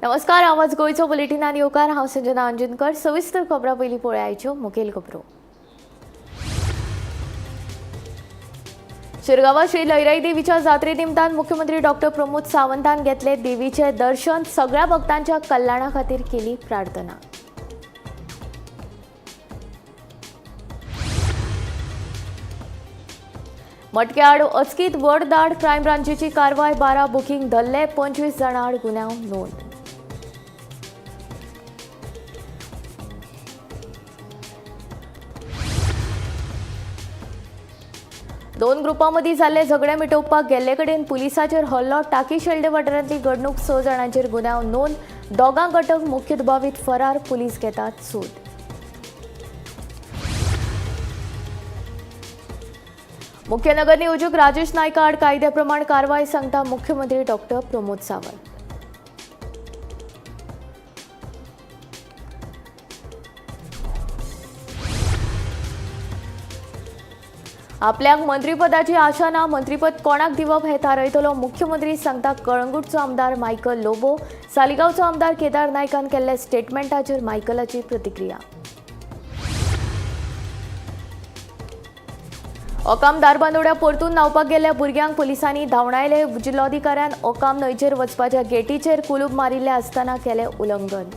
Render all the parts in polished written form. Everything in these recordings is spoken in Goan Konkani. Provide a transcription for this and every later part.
नमस्कार, आवाज गोंयचो बुलेटिनान येवकार. हांव संजना अंजनकर. सविस्तर खबरां पयलीं पळयाच्यो मुखेल खबरो. शिरगांवा श्री लयराई देवीच्या जात्रे निमतान मुख्यमंत्री डॉक्टर प्रमोद सावंतान घेतले देवीचे दर्शन. सगळ्या भक्तांच्या कल्याणा खातीर केली प्रार्थना. मटक्याआड अचकीत व्हड धाड. क्रायम ब्रांचीची कारवाय. 12 बुकींग धरले, 25 जाणां आड गुन्यांव नोंद. दोन ग्रुपां मदीं जाल्ले झगडे मिटोवपाक गेल्ले कडेन पुलिसाचेर हल्लो. टाकी शेल्डे वाठारांतली घडणूक. 6 जाणांचेर गुन्यांव नोंद. दोगांक अटक, मुख्य दुबावीत फरार. पुलीस घेतात सोद. मुख्य नगर नियोजक राजेश नायक आड कायद्या प्रमाण कारवाय, सांगता मुख्यमंत्री डॉक्टर प्रमोद सावंत. आपल्याक मंत्रीपदाची आशा ना, मंत्रीपद कोणाक दिवप हें थारायतलो मुख्यमंत्री, सांगता कळंगूटचो आमदार मायकल लोबो. सालिगांवचो आमदार केदार नायकान केल्ल्या स्टेटमेंटाचेर मायकलाची प्रतिक्रिया. ओकाम धारबांदोड्या परतून न्हांवपाक गेल्ल्या भुरग्यांक पुलिसांनी धांवडायले. जिल्लोधिकाऱ्यान ओकाम न्हंयचेर वचपाच्या गेटीचेर कुलूप मारिल्ले आसतना केलें उल्लंघन.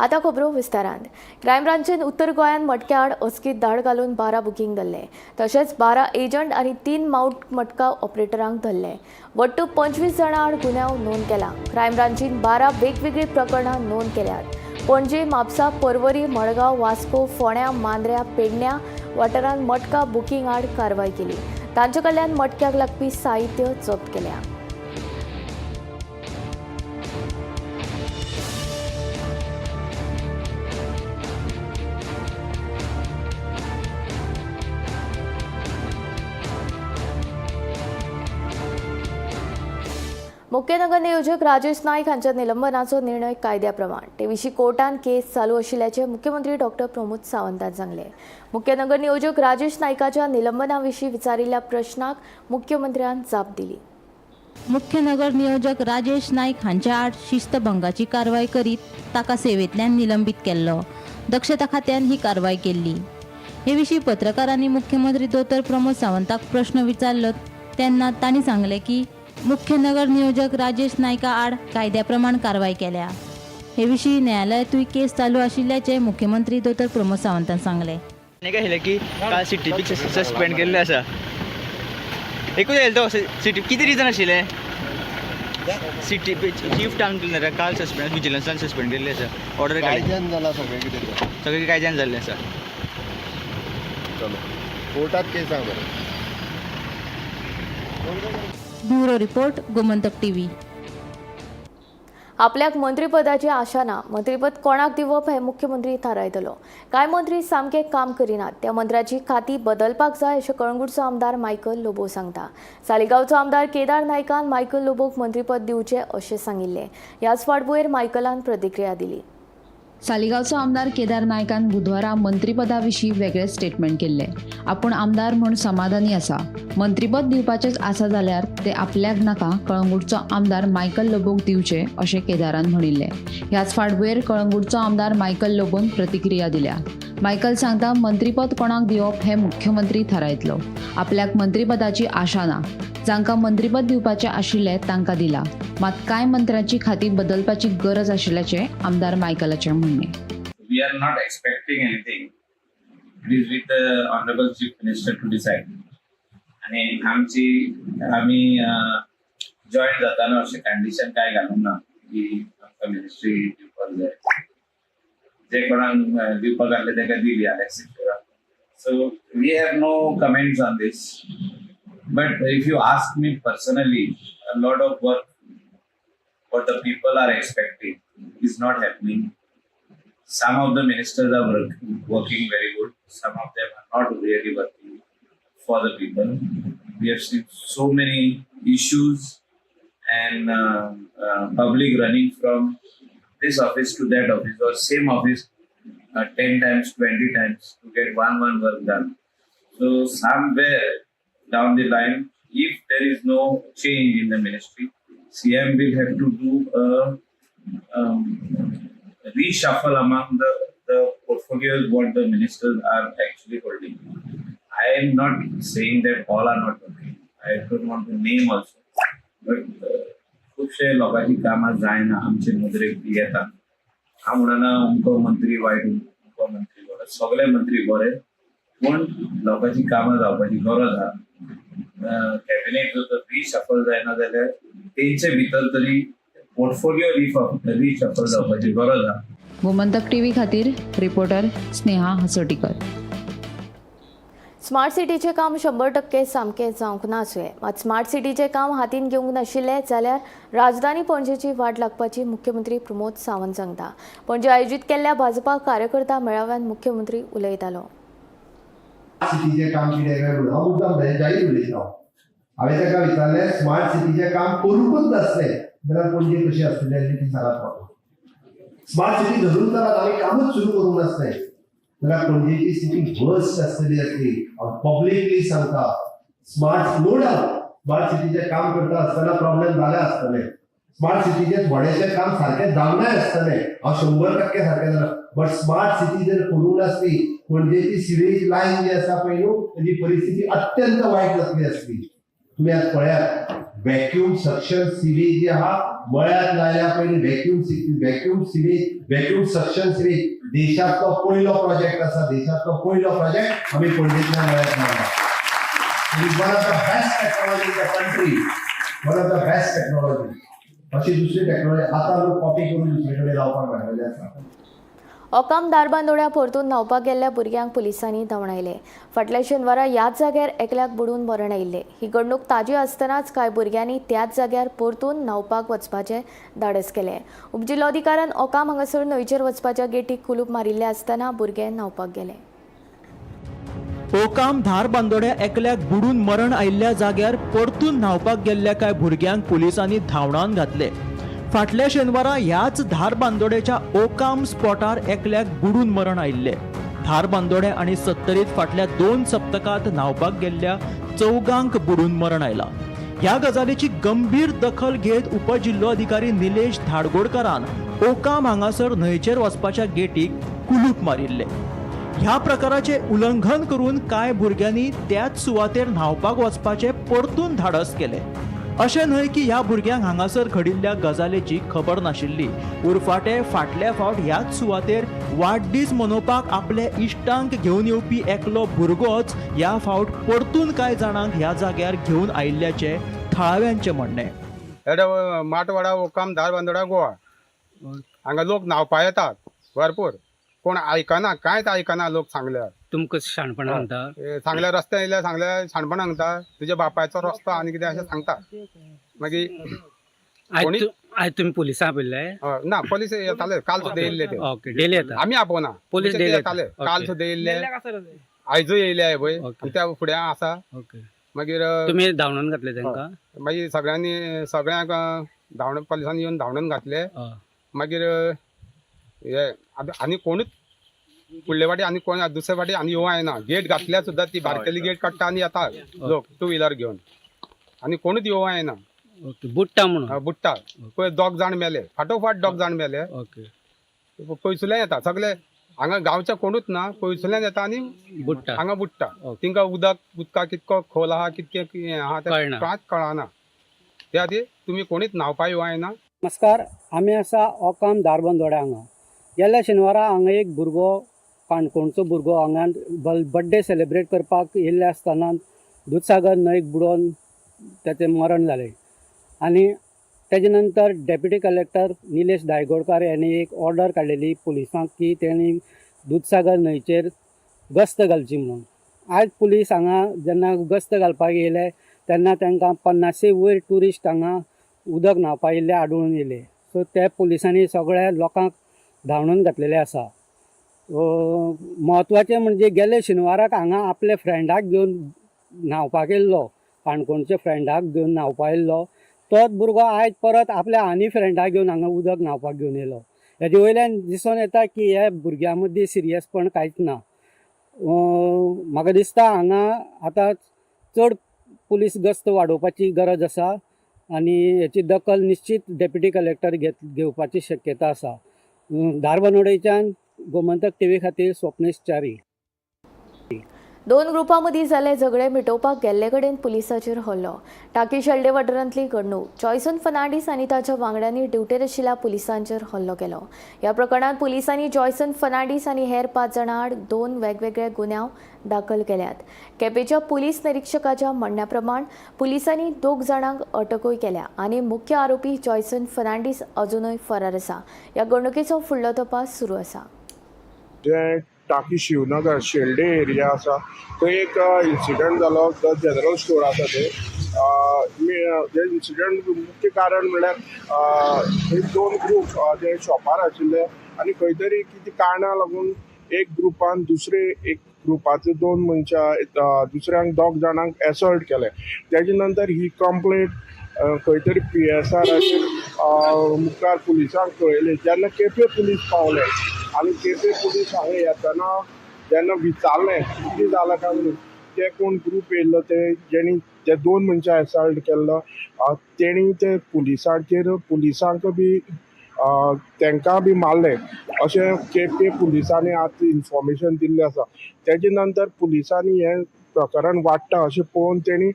आतां खबरो विस्तारान. क्रायम ब्रांचीन उत्तर गोंयांत मटक्या आड अचकीत धाड घालून 12 बुकींग धरले. तशेंच 12 एजंट आनी 3 मावट मटका ऑपरेटरांक धरले. वट्ट 25 जाणां आड गुन्यांव नोंद केला. क्रायम ब्रांचीन 12 वेगवेगळीं प्रकरणां नोंद केल्यात. पणजे, म्हापसा, पर्वरी, मडगांव, वास्को, फोंड्या, मांद्र्या, पेडण्या वाठारांत मटका बुकींग आड कारवाय केली. तांचे कडल्यान मटक्याक लागपी साहित्य जप्त केल्या. मुख्य नगर नियोजक राजेश नायक हांच्या निलंबनाचो निर्णय कायद्या प्रमाण. ते विशीं कोर्टान केस चालू आशिल्ल्याचें मुख्यमंत्री डॉक्टर प्रमोद सावंतान सांगलें. मुख्य नगर नियोजक राजेश नायकाच्या निलंबना विशीं विचारिल्ल्या प्रश्नाक मुख्यमंत्र्यान जाप दिली. मुख्य नगर नियोजक राजेश नायक हांच्या आड शिस्तभंगाची कारवाय करीत ताका सेवेंतल्यान निलंबीत केल्लो. दक्षता खात्यान ही कारवाय केल्ली. हे विशीं पत्रकारांनी मुख्यमंत्री दोतोर प्रमोद सावंताक प्रश्न विचारलो तेन्ना तांणी सांगलें की मुख्य नगर नियोजक राजेश नायका आड कायद्या प्रमाण कारवाय केल्या. हे विशीं न्यायालयांतूय केस चालू आशिल्ल्याचें मुख्यमंत्री दोतोर प्रमोद सावंतान सांगलें. आनी काय आशिल्लें की काल सिटीपीक सस्पेंड केल्लें आसा. एकूच आयलो तो सिटी. कितें रिजन आशिल्लें? सिटी चीफ टावन क्लिनर काल सस्पेंड, विजिलन्सान सस्पेंड केल्लें आसा. ऑर्डर काडली. कायद्यान जाला सगळें कितें तें. सगळें कायद्यान जाल्लें आसा. चलो, कोर्टात केस आहा बरें. Bureau report, Gomantak TV. आपल्याक मंत्रीपदाची आशा ना, मंत्रीपद कोणाक दिवप हें मुख्यमंत्री थारायतलो. कांय मंत्री सामके काम करिनात, त्या मंत्र्याची खाती बदलपाक जाय अशें कळंगूटचो आमदार मायकल लोबो सांगता. सालिगांवचो आमदार केदार नायकान मायकल लोबोक मंत्रीपद दिवचें अशें सांगिल्लें. ह्याच फाटभुंयेर मायकलान प्रतिक्रिया दिली. सालिगांवचो आमदार केदार नायकान बुधवारा मंत्रीपदा विशीं वेगळें स्टेटमेंट केल्लें. आपूण आमदार म्हूण समाधानी आसा. मंत्रीपद दिवपाचेंच आसा जाल्यार ते आपल्याक नाका, कळंगूटचो आमदार मायकल लोबोक दिवचें अशें केदारान म्हणिल्लें. ह्याच फाटभुंयेर कळंगूटचो आमदार मायकल लोबोन प्रतिक्रिया दिल्या. मायकल सांगता, मंत्रीपद कोणाक दिवप हें मुख्यमंत्री थारायतलो. आपल्याक मंत्रीपदाची आशा ना. जांकां मंत्रीपद दिवपाचें आशिल्लें तांकां दिलां. मात कांय मंत्र्यांची खाती बदलपाची गरज आशिल्ल्याचें आमदार मायकलाचें म्हणणें. We are not expecting anything. It is with the Honorable Chief Minister to decide. आणि आमची आमी जॉईन जाताना अशें कंडिशन काय घालूंक ना की आमकां मिनिस्ट्री दिवपाक जाय. जे कोणाक दिवपाक आहले ताका दिली Alex. So we have no comments on this, but if you ask me personally, a lot of work what the people are expecting is not happening. Some of the ministers are working very good, some of them are not really working for the people. We have seen so many issues and public running from this office to that office or same office 10 times, 20 times to get one work done. So somewhere down the line If there is no change in the ministry, CM will have to do a reshuffle among the portfolios what the ministers are actually holding. I am not saying that all are not working. I don't want to name also, but खुबशे लोकांची कामां जायना, आमचे नदरेक बी येता. हांव म्हणना अमको मंत्री वायट, अमको मंत्री बरो, सगळे मंत्री बरे, पूण लोकांची कामां जावपाची गरज आहा. कॅबिनेट जर तर रिशफल जायना जाल्यार तेंचे भितर तरी पोर्टफोलिओ रिशफल जावपाची गरज आहा. गोमंतक टीव्ही खातीर रिपोर्टर स्नेहा हसोटीकर. स्मार्ट सिटीचें काम 100% सामकें जावंक ना आसुये, मात स्मार्ट सिटीचें काम हातीन घेवंक नाशिल्लें जाल्यार राजधानी पणजेची वाट लागपाची मुख्यमंत्री प्रमोद सावंत सांगता. पणजे आयोजीत केल्ल्या भाजपा कार्यकर्ता मेळाव्यात मुख्यमंत्री उलयतालो. सिटीचें काम कितें काय म्हणून हांव मुद्दाम जाहीर उलयता. हांवें ताका विचारलें, स्मार्ट सिटीचें काम करूंकच नासलें जाल्यार पणजे कशी आसतली आनी ती सांगात म्हाका. स्मार्ट सिटी धरून चलात, आमी कामच सुरू करूंक नासलें जाल्यार पणजेची स्थिती वर्स्ट आसतली आसली. हांव पब्लिकली सांगता, स्मार्ट, नो डावट, स्मार्ट सिटीचें काम करता आसतना प्रॉब्लेम जाले आसतले. स्मार्ट सिटीचें थोडेशें काम सारकें जावनाय आसतलें, हांव 100% सारकें जाणा. बट स्मार्ट सिटी जर करूंक नासली, पणजेची सिवेज लायन जी आसा पळय न्हू, तेजी परिस्थिती अत्यंत वायट जातली आसली. तुमी आज पळयात, व्हॅक्यूम सक्शन सिवेज जी आहा, मळ्यात लायल्या पयलीं vacuum sewage, vacuum suction sewage देशांतलो पयलो प्रोजेक्ट आसा. देशांतलो पयलो प्रोजेक्ट आमी पणजेंतल्या मळ्यात मारला. It is one of the best technology in the country. One of the best technology. अशी दुसरी टेक्नॉलॉजी आता लोक कॉपी करून दुसरे कडेन लावपाक लागलेले आसा. ओकाम धारबांदोड्या परतून न्हांवपाक गेल्ल्या भुरग्यांक पुलिसांनी धांवडायले. फाटल्या शेनवारा ह्याच जाग्यार एकल्याक बुडून मरण आयिल्लें. ही घडणूक ताजी आसतनाच कांय भुरग्यांनी त्याच जाग्यार परतून न्हांवपाक वचपाचें धाडस केलें. उपजिल्लोधिकाऱ्यान ओकाम हांगासर न्हंयचेर वचपाच्या गेटीक कुलूप मारिल्लें आसतना भुरगे न्हांवपाक गेले. ओकाम धारबांदोड्या एकल्याक बुडून मरण आयिल्ल्या जाग्यार परतून न्हांवपाक गेल्ल्या कांय भुरग्यांक पुलिसांनी धांवडावन घातले. फाटल्या शेनवारा ह्याच धारबांदोड्याच्या ओकाम स्पॉटार एकल्याक बुडून मरण आयिल्लें. धारबांदोड्या आनी सत्तरीत फाटल्या 2 सप्तकांत न्हांवपाक गेल्ल्या 4 बुडून मरण आयलां. ह्या गजालीची गंभीर दखल घेत उपजिल्लोधिकारी निलेश धाडगोडकारान ओकाम हांगासर न्हंयचेर वचपाच्या गेटीक कुलूप मारिल्लें. ह्या प्रकाराचे उल्लंघन करून कांय भुरग्यांनी त्याच सुवातेर न्हांवपाक वचपाचें परतून धाडस केलें. अशें न्हय की ह्या भुरग्यांक हांगासर घडिल्ल्या गजालीची खबर नाशिल्ली. उरफाटे फाटल्या फावट ह्याच सुवातेर वाडदीस मनोवपाक आपल्या इश्टांक घेवन येवपी एकलो भुरगोच ह्या फावट परतून कांय जाणांक ह्या जाग्यार घेवन आयिल्ल्याचें थळाव्यांचें म्हणणें. हेड माटवाडा, ओकाम, धारबांदोडा, गोवा. हांगा लोक न्हांवपा येतात भरपूर. कोण आयकना, कांयच आयकना लोक सांगल्यार. तुमकां शाणपण सांगता. सांगल्यार रस्त्यार येयल्यार सांगल्यार शाणपण सांगता, तुज्या बापायचो रस्तो आनी कितें अशें सांगता. मागीर आयज तुमी पुलिसां आपयल्ले? हय, ना, पोलीस येताले काल सुद्दां येयल्ले ते. ओके, डेली येता? आमी आपोवना. पोलीस ते daily येताले. येता. काल सुद्दां येयल्ले, आयजूय येयले पळय. ओके. आनी त्या फुड्यां आसा. ओके. मागीर तुमी धांवडून घातले तांकां? मागीर सगळ्यांनी सगळ्यांक धांवण पोलिसांनी येवन धांवडून घातले. मागीर हे आतां आनी कोणूच फुडले फाटी आनी कोण दुसरे फाटी आनी येवं येना. गेट घातल्यार सुद्दां ती बारकेली गेट काडटा आनी येता लोक टू व्हिलर घेवन, आनी कोणूच येवं येना. ओके, बुडटा म्हणून? बुडटा पळय. दोग जाण मेले, फाटोफाट दोग जाण मेले. ओके. पयसुल्यान येता सगळे, हांगा गांवच्या कोणूच ना, पयसुल्यान येता आनी बुडटा. हांगा बुडटा. ओके. तिंका उदक उदका कितको खोल आहा, कितकें हें आहा तें कळना. कांयच कळना. त्या खातीर तुमी कोणीच न्हांवपा येवं येना. नमस्कार, आमी आसा ओकाम धारबांदोड्या हांगा. गेल्ल्या शेनवारा हांगा एक भुरगो, काणकोणचो भुरगो, हांगा बड्डे सेलिब्रेट करपाक येयल्ले आसतना दुदसागर न्हंयक बुडोवन ताचें मरण जालें. आनी तेजे नंतर डेप्युटी कलेक्टर निलेश दायगोडकार यांनी एक ऑर्डर काडलेली पुलिसांक की तेणी दुदसागर न्हंयचेर गस्त घालची म्हणून. आयज पुलीस हांगा जेन्ना गस्त घालपाक येयले तेन्ना तांकां 50 वयर ट्युरिस्ट हांगा उदक न्हांवपा येयल्ले आडळून येयले. सो ते पुलिसांनी सगळ्या लोकांक धांवडून घातलेले आसा. म्हत्वाचें म्हणजे गेले शेनवाराक हांगा आपल्या फ्रेंडाक घेवन न्हांवपाक येयल्लो, काणकोणच्या फ्रेंडाक घेवन न्हांवपा येयल्लो तोच भुरगो आयज परत आपल्या आनी फ्रेंडाक घेवन हांगा उदक न्हांवपाक घेवन येयलो. हेजे वयल्यान दिसून येता की ह्या भुरग्यां मदीं सिरियसपण कांयच ना. म्हाका दिसता हांगा आतां चड पुलीस गस्त वाडोवपाची गरज आसा आनी हेची दखल निश्चित डेप्युटी कलेक्टर घेवपाची शक्यता आसा. धारबांदोडेच्यान गोमंतक टीव्ही खातीर स्वप्नेश च्यारी. दोन ग्रुपां मदीं जाल्लें झगडें मिटोवपाक गेल्ले कडेन पुलिसाचेर हल्लो. टाकी शेल्डे वाठारांतली घडणूक. जॉयसन फर्नांडीस आनी ताच्या वांगड्यांनी ड्युटेर आशिल्ल्या पुलिसांचेर हल्लो केलो. ह्या प्रकरणांत पुलिसांनी जॉयसन फर्नांडीस आनी हेर 5 जाणां आड 2 वेगवेगळे गुन्यांव दाखल केल्यात. केपेंच्या पुलीस निरिक्षकाच्या म्हणण्या प्रमाण पुलिसांनी 2 जाणांक अटकूय केल्या आनी मुख्य आरोपी जॉयसन फर्नांडीस अजुनूय फरार आसा. ह्या घडणुकेचो फुडलो तपास सुरू आसा. टाकी शिवनगर शेल्डे एरिया आसा थंय एक इन्सिडंट जालो. जनरल स्टोर आसा ते इन्सिडंट मुख्य कारण म्हणल्यार थंय 2 ग्रूप ते शॉपार आशिल्ले आनी खंय तरी कितें कारणां लागून एक ग्रुपान दुसरे एक ग्रुपाचे 2 मनशां दुसऱ्यांक 2 जाणांक एसॉल्ट केले. तेजे नंतर ही कंप्लेंट खंय तरी PSRाचेर मुखार पुलिसांक कळयली. जेन्ना केपें पुलीस पावले आनी केपें पुलीस हांगा येतना जेन्ना विचारलें कितें जालां काय म्हणून, ते कोण ग्रूप येयल्लो ते जेणी जे 2 मनशां एसॉल्ट केल्लो तेणी ते पुलिसांचेर पुलिसांक बी तांकां बी मारले अशें केपें पुलिसांनी आतां इन्फॉर्मेशन दिल्लें आसा. तेजे नंतर पुलिसांनी हें प्रकरण वाडटा अशें पळोवन तेणी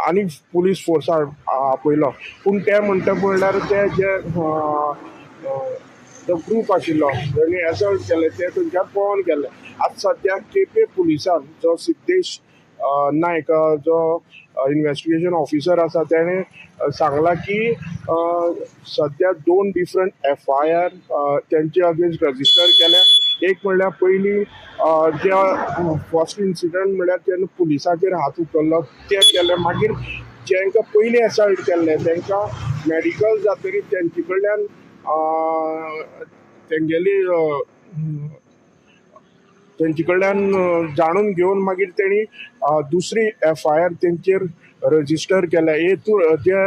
आनी पुलीस फोर्साक आपयलो. पूण ते म्हणटा म्हणल्यार ते जे जो ग्रूप आशिल्लो तेणी एसॉल्ट केले ते थंयच्यान पळोवन गेले. आतां सद्याक केपें पुलिसान जो सिद्धेश नायक जो इन्वेस्टिगेशन ऑफिसर आसा तेणें सांगलां की सद्या 2 डिफरंट FIR तेंचे अगेन्स्ट रजिस्टर केल्या. एक म्हणल्यार पयलीं जे फर्स्ट इन्सिडंट म्हणल्यार जेन्ना पुलिसाचेर हात उखल्लो ते केले. मागीर जेंकां पयलीं एसॉल्ट केल्ले तेंकां मेडिकल जातकीर तेंचे कडल्यान तेंगेली तेंचे कडल्यान जाणून घेवन मागीर तेणी दुसरी FIR तेंचेर रजिस्टर केल्या. हेतून जे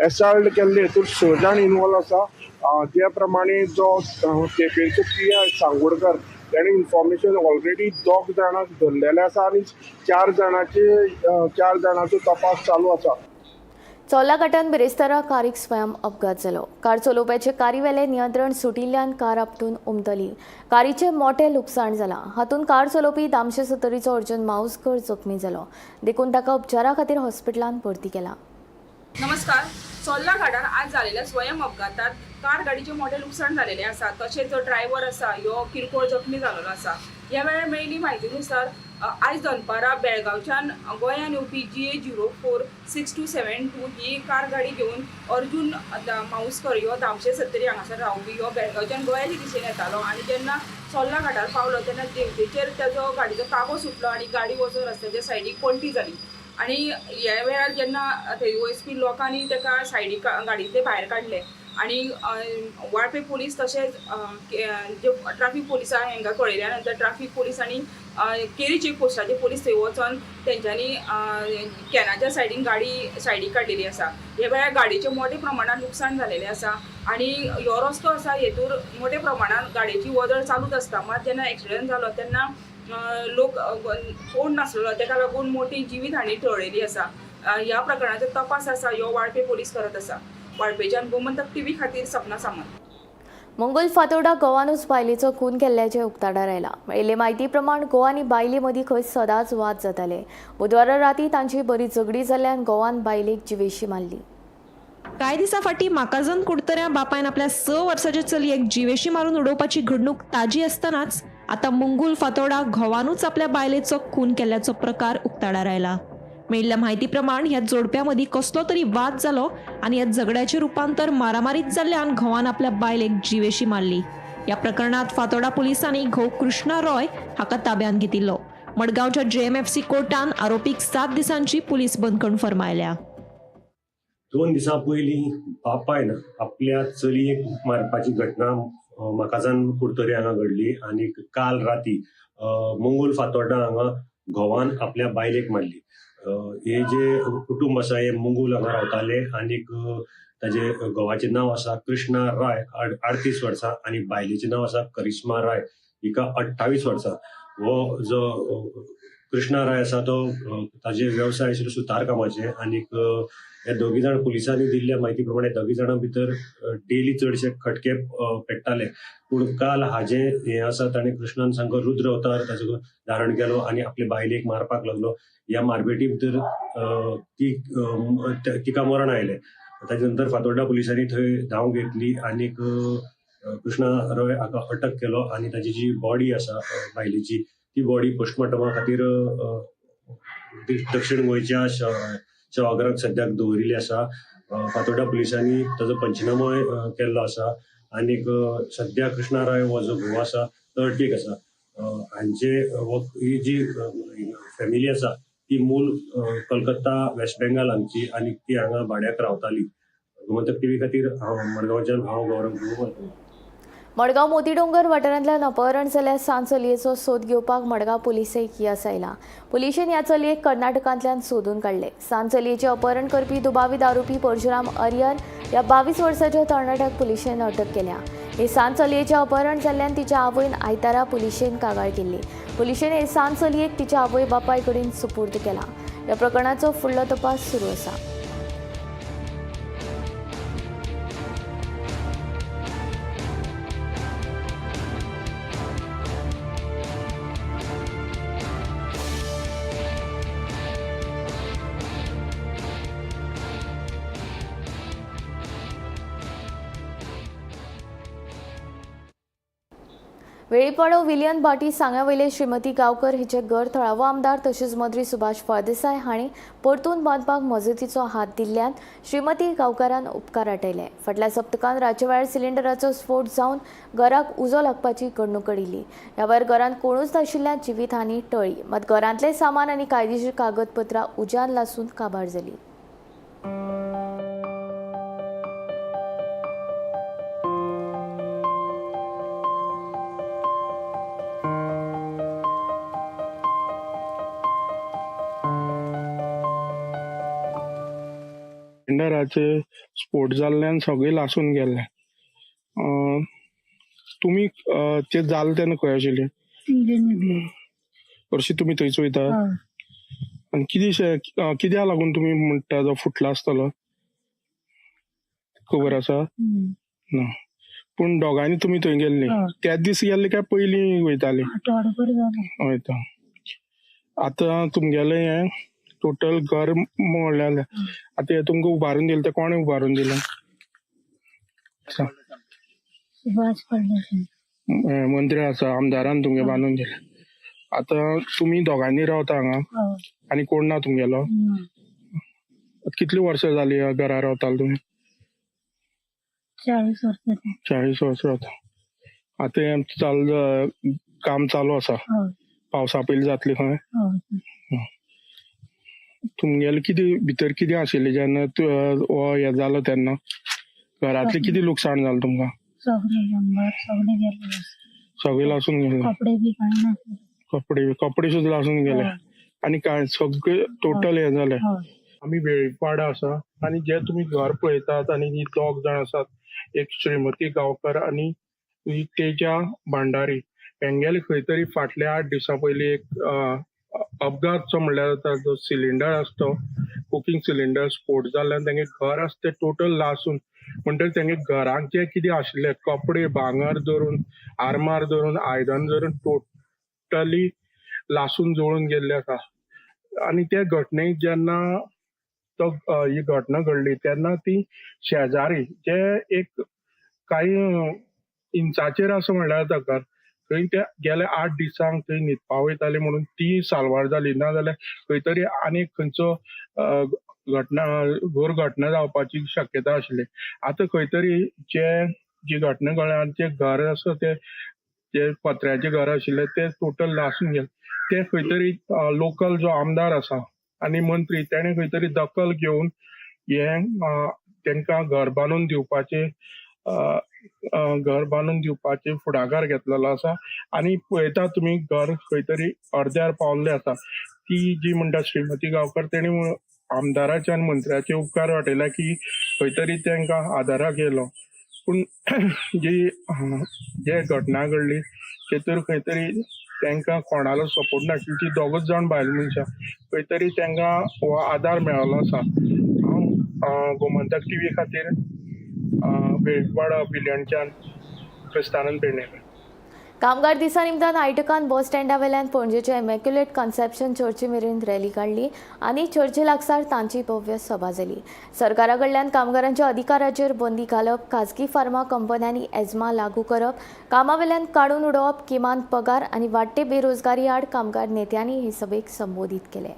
एसॉल्ट केल्ले हेतून 6 जाण इनवॉल्व आसा. त्या प्रमाणे जो केपेंचो PI Sangodkar तेणे इन्फॉर्मेशन ऑलरेडी 2 जाणांक धरलेले आसा आनी 4 जाणांचो तपास चालू आसा. चोर्ला घाटान बिरेस्तारा कारीक स्वयं अपघात जालो. कार चलोवप्याचे कारीवेलें नियंत्रण सुटिल्ल्यान कार आपटून उमथली. कारीचें मोटें लुकसाण जालां. हातूंत कार चलोवपी दामशे सत्तरीचो अर्जुन मावसकर जखमी जालो, देखून ताका उपचारा खातीर हॉस्पिटलांत भरती केला. नमस्कार. चोर्ला घाटार आज जालेल्या स्वयं अपघातात कार गाडीचें मोठें लुकसाण जालेलें आसा. तशेंच जो ड्रायव्हर आसा ह्यो किरकोळ जखमी जालेलो आसा. ह्या वेळार मेळिल्ली म्हायतीनुसार आयज दनपारां बेळगांवच्यान गोंयान येवपी GA 046272 ही कार गाडी घेवन अर्जुन मावसकर ह्यो दामशे सत्तरी हांगासर रावपी ह्यो बेळगांवच्यान गोंयाच्या दिशेन येतालो आनी जेन्ना चोर्ला घाटार पावलो तेन्ना देंवतेचेर ताजो गाडीचो ताबो सुटलो आनी गाडी वचून रस्त्याच्या सायडीक पलटी जाली. आनी ह्या वेळार जेन्ना थंय वचपी लोकांनी ताका सायडीक गाडयेंतले भायर काडले आनी वाळपे पुलीस तशेंच जे ट्राफीक पुलिसां हांकां कळयल्या नंतर ट्राफीक पुलीस आनी केरी चेक पोस्टाचे पुलीस थंय वचोन तेंच्यांनी कॅनाच्या सायडीन गाडी सायडीक काडलेली आसा. ह्या वेळार गाडयेचें मोठ्या प्रमाणान लुकसाण जालेलें आसा आनी ह्यो रस्तो आसा हेतूर मोठ्या प्रमाणान गाडयेची वदळ चालूच आसता. मात जेन्ना एक्सिडंट जालो तेन्ना लोक कोण नासलेलो, तेका लागून मोठी जिवीत हानी टळलेली आसा. ह्या प्रकरणाचो तपास आसा ह्यो वाळपे पुलीस करत आसा. वाळपेच्यान गोमंतक टीव्ही खातीर सपना सामंत. मंगोल फातोर्डा गोवानूच बायलेचो खून केल्ल्याचें उक्ताडार आयलां. मेळिल्ले म्हायती प्रमाण गोवा आनी बायले मदीं खंय सदांच वाद जाताले. बुधवारा राती तांची बरी झगडी जाल्ल्यान गोवान बायलेक जिवेशी मारली. कांय दिसां फाटीं माकाझन कुडतऱ्या बापायन आपल्या 6 वर्साच्या चलयेक जिवेशी मारून उडोवपाची घडणूक ताजी आसतनाच आतां मंगूल फातोर्डा घोवानूच आपल्या बायलेचो खून केल्ल्याचो प्रकार उक्ताडार आयला. मेळिल्ल्या म्हायती प्रमाण ह्या जोडप्या मदीं कसलो तरी वाद जालो आनी ह्या झगड्याचें रुपांतर मारामारीत जाल्ल्यान घोवान आपल्या बायलेक जिवेशी मारली. ह्या प्रकरणांत फातोर्डा पुलिसांनी घोव कृष्णा रॉय हाका ताब्यांत घेतिल्लो. मडगांवच्या JMFC कोर्टान आरोपीक 7 दिसांची पुलीस बंदखण फर्मायल्या. 2 दिसां पयलीं बापायन आपल्या चलयेक मारपाची घटना माकाझान कुडतरी हांगा घडली आनी काल राती मंगूल फातोर्डा हांगा घोवान आपल्या बायलेक मारली. हे जे कुटुंब आसा हे मंगूल हांगा रावताले आनीक ताजे घोवाचें नांव आसा कृष्णा राय 38 वर्सां आनी बायलेचें नांव आसा करिश्मा राय हिका 28 वर्सां. हो जो कृष्णा राय आसा तो ताजे व्यवसाय आशिल्लो सुतार कामाचे आनीक हे दोगी जाण पुलिसांनी दिल्ल्या म्हायती प्रमाणे दोगी जाणां भितर डेली चडशे खटके पेट्टाले. पूण काल हाजे हे आसा ताणें कृष्णान सामको रुद्र अवतार ताजो धारण केलो आनी आपले बायलेक मारपाक लागलो. ह्या मारपेटी भितर तिका मरण आयलें. ताजे नंतर फातोर्डा पुलिसांनी थंय धांव घेतली आनीक कृष्णा रॉय हाका अटक केलो आनी ताजी जी बॉडी आसा बायलेची ती बॉडी पोस्टमॉर्टमा खातीर दक्षिण गोंयच्या सभाघराक सद्याक दवरिल्ली आसा. फातोर्डा पुलिसांनी ताजो पंचनामोय केल्लो आसा आनीक सद्या कृष्णा राय हो जो घोव आसा तो अटकेक आसा. हांचे ही जी फॅमिली आसा ती मूळ कलकत्ता वेस्ट बेंगाल हांगची आनी ती हांगा भाड्याक रावताली. गोमंतक टीव्ही खातीर हांव मडगांवच्यान हांव गौरव गुरू. मडगांव मोतीडोंगर वाठारांतल्यान अपहरण जाल्ल्या सान चलयेचो सोद घेवपाक मडगांव पुलिसेक येस आयला. पुलिशेन ह्या चलयेक कर्नाटकांतल्यान सोदून काडले. सान चलयेचें अपहरण करपी दुबावीत आरोपी परशुराम अरियर ह्या 22 वर्साच्या तरणाट्याक पुलिशेन अटक केल्या. हे सान चलयेचें अपहरण जाल्ल्यान तिच्या आवयन आयतारा पुलिशेन कागाळ केल्ली. पुलिशेन हे सान चलयेक तिच्या आवय बापाय कडेन सुपूर्द केला. ह्या प्रकरणाचो फुडलो तपास सुरू आसा. वेळीपाडो विलियन भाटी सांग्यावयले श्रीमती गांवकर हिचे घर थळावो आमदार तशेंच मंत्री सुभाष फळदेसाय हांणी परतून बांदपाक मजतीचो हात दिल्ल्यान श्रीमती गांवकारान उपकार आटयले. फाटल्या सप्तकान रातच्या वेळार सिलिंडराचो स्फोट जावन घराक उजो लागपाची घडणूक घडिल्ली. ह्या वेळार घरांत कोणूच नाशिल्ल्यान जिवीत हानी टळ्ळी. मात घरांतलें सामान आनी कायदेशीर कागदपत्रां उज्यान लासून काबार जाली. सिलिंडराचे स्फोट जाल्ल्यान सगळे लासून गेले. तुमी ते जाले तेन्ना खंय आशिल्ले? हरशीं तुमी थंयच वयता? आनी कितें कित्याक लागून तुमी म्हणटा जो फुटला आसतलो खबर आसा ना? पूण दोगांयनी तुमी थंय गेल्ली त्याच दीस गेल्ले काय पयलीं वयताली? वयता. आतां तुमगेलें हें टोटल घर मोडलें. आतां हें तुमकां उबारून दिलें तें कोणें उबारून दिलें? मंत्री आसा आमदारान तुमगें बांदून दिलें. आतां तुमी दोगांनी रावता हांगा आनी कोण ना तुमगेलो? कितलीं वर्सां जालीं ह्या घरा रावताले तुमी? 40 वर्सां. 40 वर्सां रावता. आतां हें चालू काम चालू आसा? पावसा पयलीं जातलें खंय? तुमगेलें कितें भितर कितें आशिल्लें जेन्ना हें जालो तेन्ना घरांतलें कितें लुकसाण जालें तुमकां? सगळें लासून गेलें. कपडे सुद्दां लासून गेले आनी काय सगळें टोटल हें जालें. आमी वेळीपाडा आसा आनी जे तुमी घर पळयतात आनी ही दोग जाण आसात, एक श्रीमती गांवकर आनी तेजा भांडारी, हेंगेले खंय तरी फाटल्या 8 दिसां पयलीं एक अपघातचो म्हणल्यार जाता. जो सिलिंडर आसता तो कुकींग सिलिंडर स्फोट जाल्ल्यान तेंगे घर आसा तें टोटल लासून, म्हणटकीर तेंगे घराक जे कितें आशिल्लें कपडे भांगर धरून आरमार धरून आयदन धरून टोटली लासून जळून गेल्ले आसा. आनी ते घटनेक जेन्ना तो ही घटना घडली तेन्ना ती शेजारी जे एक कांय इंचाचेर आसा म्हणल्यार जाता घर, थंय ते गेल्या 8 दिसांक थंय न्हिदपा वयताले म्हणून ती साल्वार जाली. ना जाल्यार खंय तरी आनी खंयचो घटना घोर घटना जावपाची शक्यता आशिल्ली. आतां खंय तरी जे जी घटना घडल्या आनी जे घर आसा ते जे पत्र्याचें घर आशिल्लें तें टोटल लासून गेलें. ते खंय तरी लोकल जो आमदार आसा आनी मंत्री तेणें खंय तरी दखल घेवन हें तांकां घर बांदून दिवपाचें घर बांदून दिवपाचे फुडाकार घेतलेलो आसा. आनी पळयता तुमी घर खंय तरी अर्द्यार पावल्लें आसा. ती जी म्हणटा श्रीमती गांवकर तेणी आमदाराचे आनी मंत्र्याचे उपकार वाटयले की खंय तरी तांकां आदाराक येयलो. पूण जी जे घटना घडली तेतूर खंय तरी तांकां कोणालो सपोर्ट नाशिल्लो, ती दोगूच जाण बायल मनशां, खंय तरी तांकां हो आदार मेळिल्लो आसा. हांव गोमंतक टीव्ही खातीर वेळवाडा बिलयणच्यान क्रिस्तानंद पेडणेकर. कामगार दिसा निमतान आयटकान बस स्टँडा वेल्यान पणजेच्या इमॅक्युलेट कन्सेप्शन चर्ची मेरेन रॅली काडली आनी चर्ची लागसार तांची भव्य सभा जाली. सरकारा कडल्यान कामगारांच्या अधिकाराचेर बंदी घालप, खाजगी फार्मा कंपन्यांनी एजमा लागू करप, कामा वेल्यान काडून उडोवप, किमान पगार आनी वाडटे बेरोजगारी आड कामगार नेत्यांनी हे सभेक संबोधीत केले.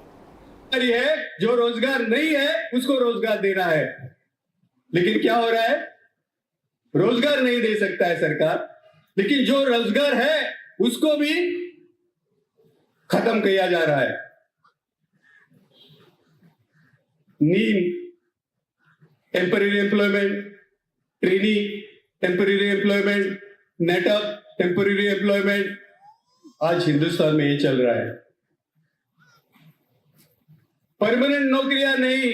है जो रोजगार नहीं है उसको रोजगार देना है, लेकिन क्या हो रहा है? रोजगार नहीं दे सकता है सरकार, लेकिन जो रोजगार है उसको भी खत्म किया जा रहा है. नीम, temporary employment, trainee temporary employment, नेटअप temporary employment, आज हिंदुस्तान में ये चल रहा है. परमानेंट नौकरियां नहीं,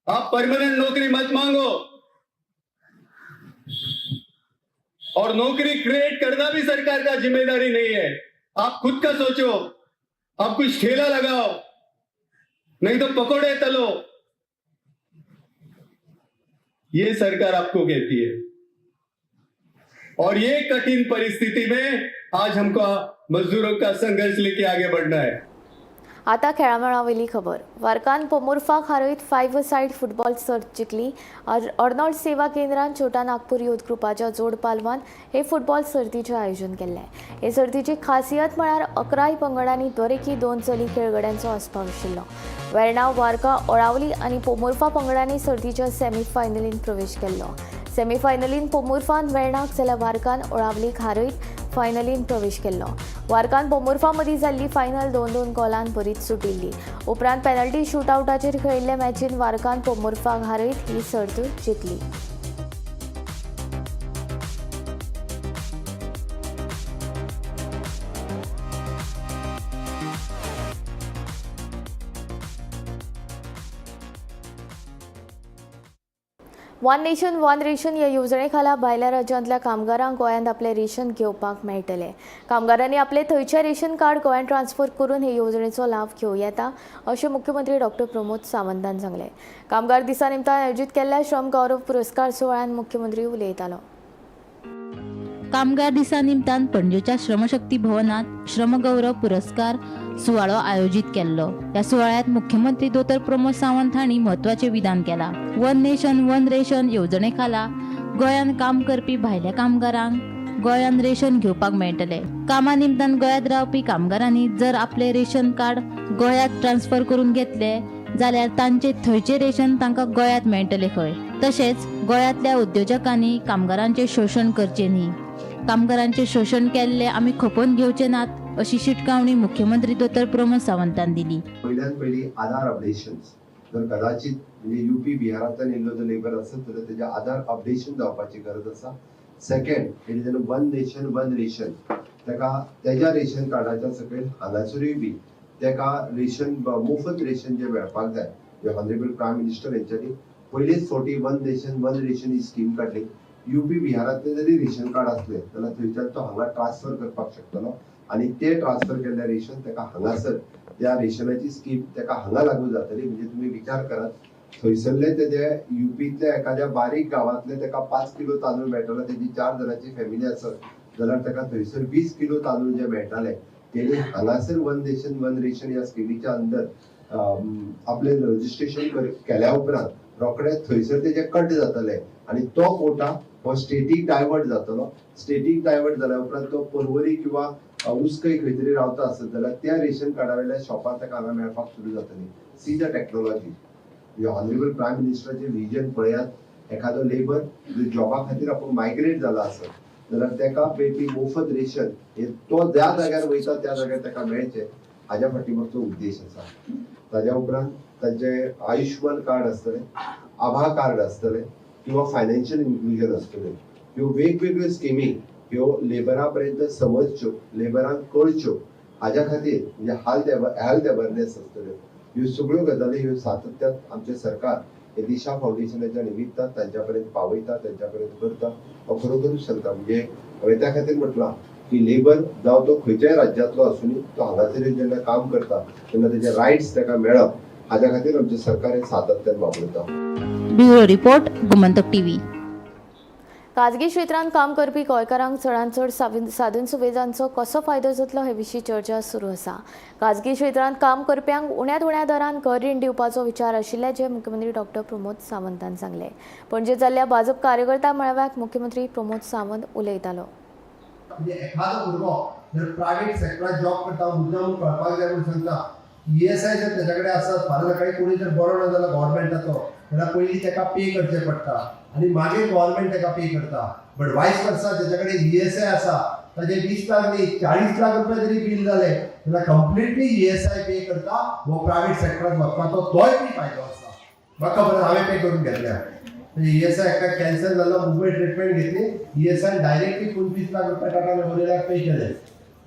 आप परमानेंट नौकरी मत मांगो, और नौकरी क्रिएट करना भी सरकार का जिम्मेदारी नहीं है. आप खुद का सोचो, आप कुछ ठेला लगाओ, नहीं तो पकोड़े तलो, ये सरकार आपको कहती है. और ये कठिन परिस्थिति में आज हमको मजदूरों का संघर्ष लेके आगे बढ़ना है. आता खेळामळावयली खबर. वारकान पोमुर्फाक हारयत 5 सायड फुटबॉल सर्त जिखली. अर्नॉल्ड सेवा केंद्रान छोटा नागपूर युथ ग्रुपाच्या जोड पालवान हे फुटबॉल सर्तीचें आयोजन केल्लें. हे सर्तीची खासियत म्हळ्यार 11 पंगडांनी दरेकी 2 चली खेळगड्यांचो आस्पाव आशिल्लो. वेर्णा, वारका, ओळावली आनी पोमुर्फा पंगडांनी सर्तीच्या सेमीफायनलीन प्रवेश केल्लो. सेमीफायनलीन पोमुर्फान वेर्णाक जाल्यार वारकान ओळावलीक हारयत फायनलीन प्रवेश केल्लो. वारकान पोमुर्फा मदीं जाल्ली फायनल 2-2 गोलान बरीच सुटिल्ली. उपरांत पेनल्टी शूटआवटाचेर खेळिल्ले मॅचीन वारकान पोमुर्फाक हारयत ही सर्त जिखली. वन नेशन वन रेशन ह्या येवजणे खाला भायल्या राज्यांतल्या कामगारांक गोंयांत आपलें रेशन घेवपाक मेळटलें. कामगारांनी आपले थंयचें रेशन कार्ड गोंयांत ट्रान्सफर करून हे येवजणेचो लाव घेवं येता अशें मुख्यमंत्री डॉक्टर प्रमोद सावंतान सांगलें. कामगार दिसा निमतान आयोजीत केल्ल्या श्रम गौरव पुरस्कार सुवाळ्यांत मुख्यमंत्री उलयतालो. कामगार दिसा निमतान पणजेच्या श्रमशक्ती भवनात श्रमगौरव पुरस्कार सुवाळो आयोजीत केल्लो. ह्या सुवाळ्यात मुख्यमंत्री दोतोर प्रमोद सावंत हांणी म्हत्वाचें विधान केलां. वन नेशन वन रेशन येवजणे खाला गोंयांत काम करपी भायल्या कामगारांक गोंयांत रेशन घेवपाक मेळटलें. कामा निमतान गोंयांत रावपी कामगारांनी जर आपले रेशन कार्ड गोंयांत ट्रान्सफर करून घेतले जाल्यार तांचे थंयचें रेशन तांकां गोंयांत मेळटलें खंय. तशेंच गोंयांतल्या उद्योजकांनी कामगारांचें शोशण करचें न्ही, कामगारांचें शोशण केल्लें आमी खपोवन घेवचे नात अशी शिटकावणी मुख्यमंत्री दोतोर प्रमोद सावंतान दिली. पयल्यान पयलीं आधार अपडेशन्स जर कदाचित म्हणजे युपी बिहारांतल्यान येयल्लो जर लेबर आसत जाल्यार तेजें आधार अपडेशन जावपाची गरज आसा. Second it is one nation one ration, ताका तेज्या रेशन कार्डाच्या सकयल हांगासरूय बी ताका रेशन मुफत रेशन जें मेळपाक जाय. ऑनरेबल प्रायम मिनिस्टर हेंच्यांनी पयलीच फावटी वन नेशन वन रेशन ही स्कीम काडली. युपी बिहारांतले जरी रेशन कार्ड आसले जाल्यार थंयच्यान तो हांगा ट्रान्सफर करपाक शकतलो आनी ते ट्रान्सफर केल्ले रेशन ताका हांगासर त्या रेशनाची स्कीम ताका हांगा लागू जातली. म्हणजे तुमी विचार करात, थंयसरले तेजे युपींतल्या एखाद्या बारीक गांवांतले ताका 5 किलो तांदूळ मेळटलो, तेजी 4 जाणांची फॅमिली आसत जाल्यार ताका थंयसर 20 किलो तांदूळ जे मेळटाले तेणी हांगासर वन नेशन वन रेशन ह्या स्किमीच्या अंदर आपलें रजिस्ट्रेशन केल्या उपरांत रोखडे थंयसर तेजे कट जातले आनी तो कोटा हो स्टेटीक डायवर्ट जातलो. स्टेटीक डायवर्ट जाल्या उपरांत तो पर्वरी किंवा उसकय खंय तरी रावता आसत जाल्यार त्या रेशन कार्डा वयल्या शॉपार ताका हांगा मेळपाक सुरू जातली. सी the technology, म्हणजे ऑनरेबल प्रायम मिनिस्टराचें विजन पळयात. एखादो लेबर जो जॉबा खातीर आपूण मायग्रेट जाला आसत जाल्यार ताका मेळपी मोफत रेशन हे तो ज्या जाग्यार वयता त्या जाग्यार ताका मेळचें हाज्या फाटी मागचो उद्देश आसा. ताज्या उपरांत तांचें आयुश्मान कार्ड आसतलें, आभा कार्ड आसतलें किंवा फायनान्शियल इन्क्लुजन आसतलें. ह्यो वेगवेगळ्यो स्किमी ह्यो लेबरा पर्यंत समजच्यो, लेबरांक कळच्यो हाज्या खातीर म्हणजे हेल्थ अवेरनेस आसतल्यो. ह्यो सगळ्यो गजाली ह्यो सातत्यान आमचें सरकार हे दिशा फावंडेशनाच्या निमित्तान तांच्या पर्यंत पावयता, तांच्या पर्यंत करता. हांव खरोखरूच सांगता, म्हणजे हांवें त्या खातीर म्हटलां की लेबर जावं तो खंयच्याय राज्यांतलो आसूनी, तो हांगासर जेन्ना काम करता तेन्ना तेजे रायट्स ताका मेळप हाज्या खातीर आमचें सरकार हें सातत्यान वावुरता. Bureau report, Gomantak TV. खाजगी क्षेत्रांत काम करपी गोंयकारांक चडांत चड साधन सुविधांचो कसो फायदो जातलो हे विशीं चर्चा सुरू आसा. खाजगी क्षेत्रांत काम करप्यांक उण्यांत उण्या दरान घर रीण दिवपाचो विचार आशिल्ल्याचें मुख्यमंत्री डॉक्टर प्रमोद सावंतान सांगलें. पणजे जाल्ल्या भाजप कार्यकर्ता मेळाव्याक मुख्यमंत्री प्रमोद सावंत उलयतालो. म्हणजे एखादो भुरगो जर प्रायवेट सेक्टरात जॉब करता, मुद्दाम कळपाक जाय म्हणून सांगता, ईएसआय जर तेच्या कडेन आसत, फाल्यां सकाळी कोणी जर बरो ना जाल्यार गव्हर्मेंटाचो जाल्यार पयलीं ताका पे करचें पडटा आनी मागीर गव्हर्मेंट ताका पे करता. बट वायस वर्सा तेच्या कडेन ईएसआय आसा, ताजे 20 लाख न्ही, 40 लाख रुपया जरी बील जालें जाल्यार कंप्लिटली ईएसआय पे करता. हो प्रायवेट सेक्टरात वचपाचो तोय बी फायदो आसा. म्हाका खबर, हांवें पे करून घेतल्या. म्हणजे ईएसआय एका कॅन्सर जालो, मुंबय ट्रिटमेंट घेतली, ईएसआय डायरेक्टली 25 लाख रुपया टाटा मेमोरियलाक पे केले.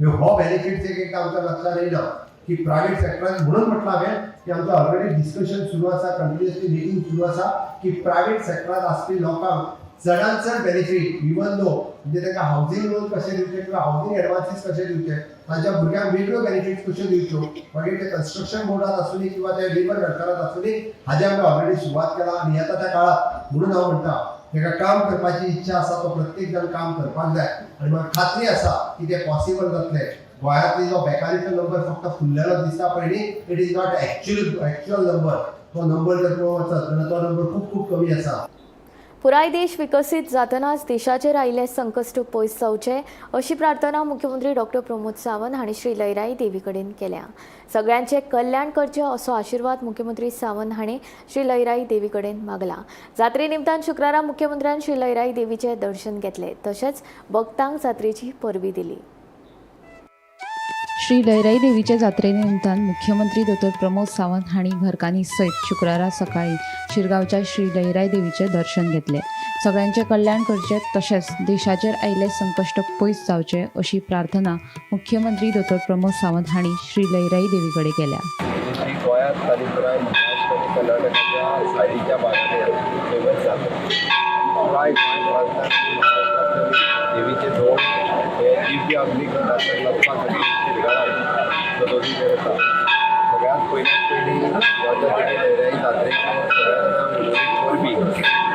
म्हणजे हो बेनिफिट एक एकदां आमच्या लक्षात येयना की प्रायवेट सेक्टरान. म्हणून म्हटलं हांवें की आमचो ऑलरेडी डिस्कशन सुरू आसा, कंटिन्युअसली मिटींग सुरू आसा की प्रायवेट सेक्टरात आसपी लोकांक चडांत चड बेनिफीट, इवन दो म्हणजे तांकां हावजींग लोन कशें दिवचें किंवा हावजींग एडवान्सीस कशें दिवचे, तांच्या भुरग्यांक वेगळ्यो बेनिफिट्स कश्यो दिवच्यो, मागीर ते कन्स्ट्रक्शन बोर्डात आसूं किंवा ते लेबर वेलफेरात आसूं, हाजे आमी ऑलरेडी सुरवात केला आनी येता त्या काळात. म्हणून हांव म्हणटा, ताका काम करपाची इच्छा आसा तो प्रत्येक जाण काम करपाक जाय आनी म्हाका खात्री आसा की ते पॉसिबल जातलें. गोंयांतली जो बेकारीचो नंबर फक्त फुल्लेलो दिसता पळय, it is not actual number. तो नंबर जर पळोवंक वचत जाल्यार तो नंबर खूब खूब कमी आसा. पुराय देश विकसीत जातनाच देशाचेर आयिल्लें संकश्ट पयस जावचें अशी प्रार्थना मुख्यमंत्री डॉक्टर प्रमोद सावंत हांणी श्री लयराई देवी कडेन केल्या. सगळ्यांचें कल्याण करचें असो आशिर्वाद मुख्यमंत्री सावंत हांणी श्री लयराई देवी कडेन मागला. जात्रे निमतान शुक्रारा मुख्यमंत्र्यान श्री लयराई देवीचें दर्शन घेतलें, तशेंच भक्तांक जात्रेची परबी दिली. श्री लयराई देवीच्या जात्रे निमतान मुख्यमंत्री दोतोर प्रमोद सावंत हांणी घरकान्नी सयत शुक्रारा सकाळी शिरगांवच्या श्री लयराई देवीचें दर्शन घेतलें. सगळ्यांचें कल्याण करचें तशेंच देशाचेर आयिल्लें संकश्ट पयस जावचें अशी प्रार्थना मुख्यमंत्री दोतोर प्रमोद सावंत हांणी श्री लयराई देवी कडेन केल्या. जी गोंयांत आनी पुराय महाराष्ट्र आनी कर्नाटकाच्या सायडीच्या भागांनी फेमस जाता. पुराय गोंय प्रांतांत, महाराष्ट्रांतल्या देवीचे धोंड हे दिव्य अग्निकुंडांतल्यान वचपा खातीर शिरगांवाक सदोदी येता. सगळ्यांत पयल्यात पयलीं गोंयच्या देवी लयराई जात्रेक सगळ्या जाणांक उलोवणी परबी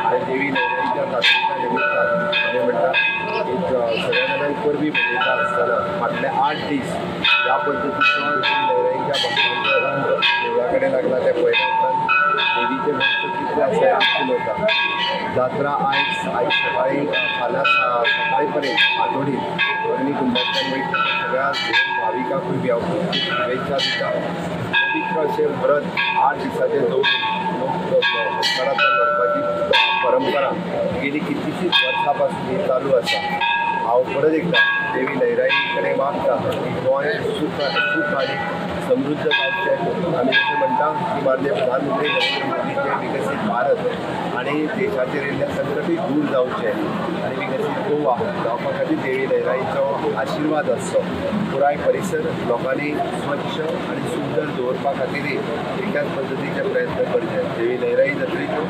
आनी देवी लयराईच्या जात्रेच्या निमित्तान आमी म्हणटा एक सगळ्या जाणांक परबी मनयता आसतना फाटले 8 दीस ह्या पद्दतीचो देवी लयराईच्या भक्तांचो रंग देवळा कडेन लागला तें पळयल्या उपरांत देवीचे भक्त कितले आसा हें उलयता. जात्रा आयज आयज सकाळी, फाल्यां सकाळी पर्यंत फांतोडीर अग्निकुंडांतल्यान वयता. सगळ्या भाविकांकूय बी हांव खूब खूब शुभेच्छा दिता. पवित्र अशें व्रत 8 दिसाचें दवरून लोक भटकळांतल्यान व्हरपाची परंपरा गेली कितलीशींच वर्सां पासून ही चालू आसा. हांव परत एकदां देवी लयराई कडेन मागता की गोंय सुख सुख आनी समृद्ध जावचें. आमी जशें म्हणटा की माननीय प्रधानमंत्री नरेंद्र मोदीचें विकसीत भारत आनी देशाचेर येयल्लें संकटूय दूर जावचें आनी विकसीत गोवा जावपा खातीर देवी लयराईचो आशिर्वाद आसचो. पुराय परिसर लोकांनी स्वच्छ आनी सुंदर दवरपा खातीरय एकाच पद्दतीचे प्रयत्न करचे. देवी लयराई जात्रेच्यो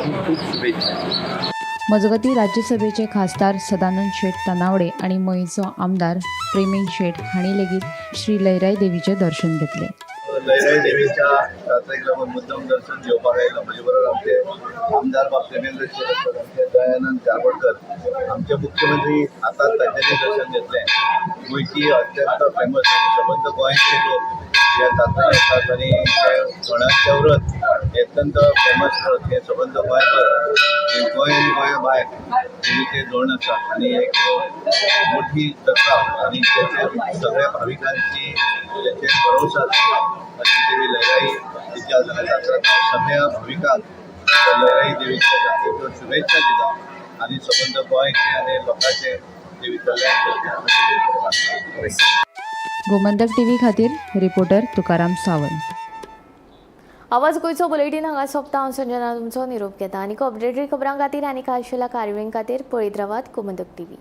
खूब खूब शुभेच्छा. मजगतीं, राज्यसभेचे खासदार सदानंद शेट तानावडे आनी मयेंचो आमदार प्रेमेंद शेट हांणी लेगीत श्री लयराई देवीचें दर्शन घेतलें. लयराई देवीच्या जात्रेक लागून मुद्दम दर्शन घेवपाक आयलो. म्हजे बरोबर आमचे आमदार बाब प्रेमेंद्र शेट आसात, आमचे दयानंद चारबडकर, आमचे मुख्यमंत्री आतां तांच्यांनी दर्शन घेतलें. गोंयची अत्यंत फेमस आनी सबंद गोंयचे लोक ह्या जात्रेक येतात आनी हे धोंडाचें व्रत हें अत्यंत फेमस व्रत. हें सबंद गोंयभर, गोंय आनी गोंया भायर देवीचें धोंड आसा आनी एक मोठी जात्रा आनी त्याचेर सगळ्या भाविकांची त्याचेर भरोसा आसा अशी देवी लयराई तिच्या जात्रा. सगळ्या भाविकांक लयराई देवीच्या जात्रेच्यो शुभेच्छा दिता आनी सबंद गोंयचे आनी लोकांचे देवी कल्याण करता. गोमंतक टीव्ही खातीर रिपोर्टर तुकाराम सावंत. आवाज गोंयचो बुलेटीन हांगा सोंपता. हांव संजना तुमचो निरोप घेता आनी अपडेटेड खबरां खातीर आनी खाशेल्या कार्यावळीं खातीर पळयत रावात गोमंतक टीव्ही.